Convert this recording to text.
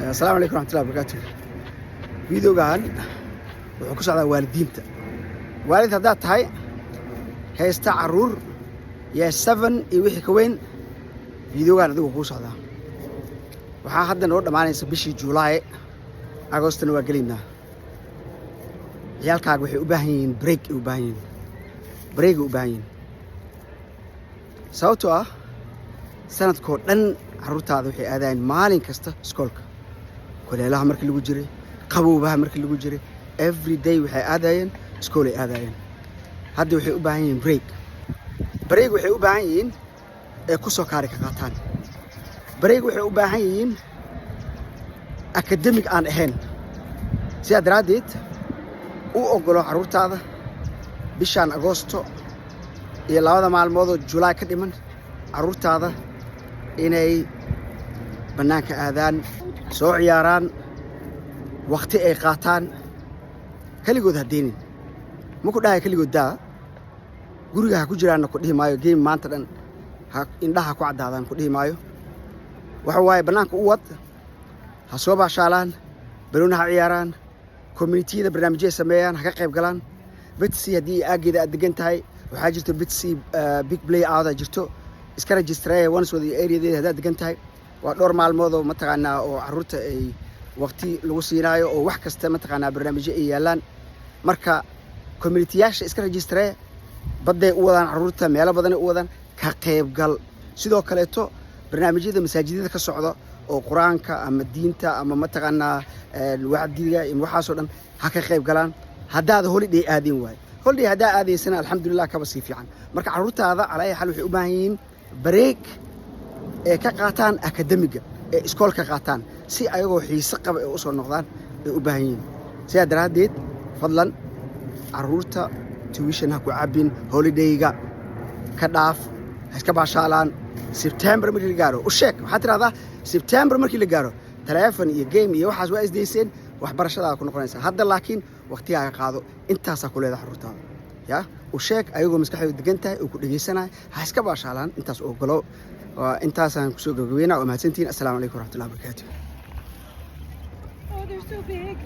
Asalaamu calaykum raxmatullahi barakaatu. Videogan wuxuu ku socdaa waalidiinta. Waalid haddaad tahay haysta carruur year 7 iyo wixii ka weyn, videogan adigu kuu socdaa. Waxaa hadda noo dhammaanaysa bishii Juulaay, Agostona waa gelaynaa. Ciyaalkaaga waxay u baahan yihiin break ay u baahan yihiin, break ay u baahan yihiin, sababtoo ah sanadkoo dhan carruurtaada waxay aadayaan maalin kasta iskoolka. Kuleelaha markii lagu jiray, qabowbaha markii lagu jiray, every day waxay aadayeen iskoolay aadayeen. Hadda waxay u baahan yihiin break. Break waxay u baahan yihiin ee ku soo kaari ka qaataan. Break waxay u baahan yihiin academic aan ahayn. Sidaa daraaddeed, u oggolo carruurtaada bishaan Agoosto iyo 2da maalmoodoo Julaay ka dhiman carruurtaada inay bannaanka aadaan, soo ciyaaraan, wakhti ay qaataan. Keligood ha deynin. Ma ku dhahay keligood daa, guriga ha ku jiraanna ku dhihi maayo. Game maanta dhan ha indhaha ku caddaadaan ku dhihi maayo. Waxa waaye, bannaanka u wad, ha soo baashaalaan, banooni ha ciyaaraan, communityyada barnaamijyaay sameeyaan ha ka qayb galaan. Battersea haddii aaggeeda aad degan tahay, waxaa jirto Battersea Big Play Out aa jirto. Iska register Wandsworth iyo areadeeda haddaad degan tahay. Waa dhowr maalmood oo mataqaanaa oo carruurta ay waqti lagu siinaayo oo wax kasta mataqaanaa barnaamijyo ay yaalaan. Marka communityyaasha iska register. Badday u wadaan carruurta, meelo badanay u wadaan, ka qaybgal. Sidoo kaleeto barnaamijyada masaajidada ka socda oo Qur-aanka ama diinta ama mataqaanaa wacdiga iyo waxaasoo dhan ha ka qayb galaan. Haddaad holiday aadin waayo, holiday haddaa aadaysana, alxamdulilah, kaba sii fiican. Marka carruurtaada calaa xal waxay u baahan yihiin break ee ka qaataan academicga, ee iskool ka qaataan, si ayagoo xiise qaba ee usoo noqdaan ay u baahan yihiin. Sidaa daraaddeed, fadlan carruurta tuition ha ku cabbin. Holidayga ka dhaaf, ha iska baashaalaan. Sebtembar markii la gaaro, u sheeg, waxaad tidhahdaa, Sebtembar markii la gaaro, taleefon iyo game iyo waxaas waa isdayseen, waxbarashadaa ku noqonaysaa. Hadda laakiin waqtigaaga qaado. Intaasaa ku leedahay carruurtaada ya u sheeg, ayagoo maskaxdooda degan tahay oo ku dhegaysanaya, ha iska baashaalaan. Intaas ogolo. Waa intaasaan kusoo gabagabeynaa. Waa mahadsantihiin. Assalaamu calaykum waraxmatullahi wabarakaatu. Oh, they're so big.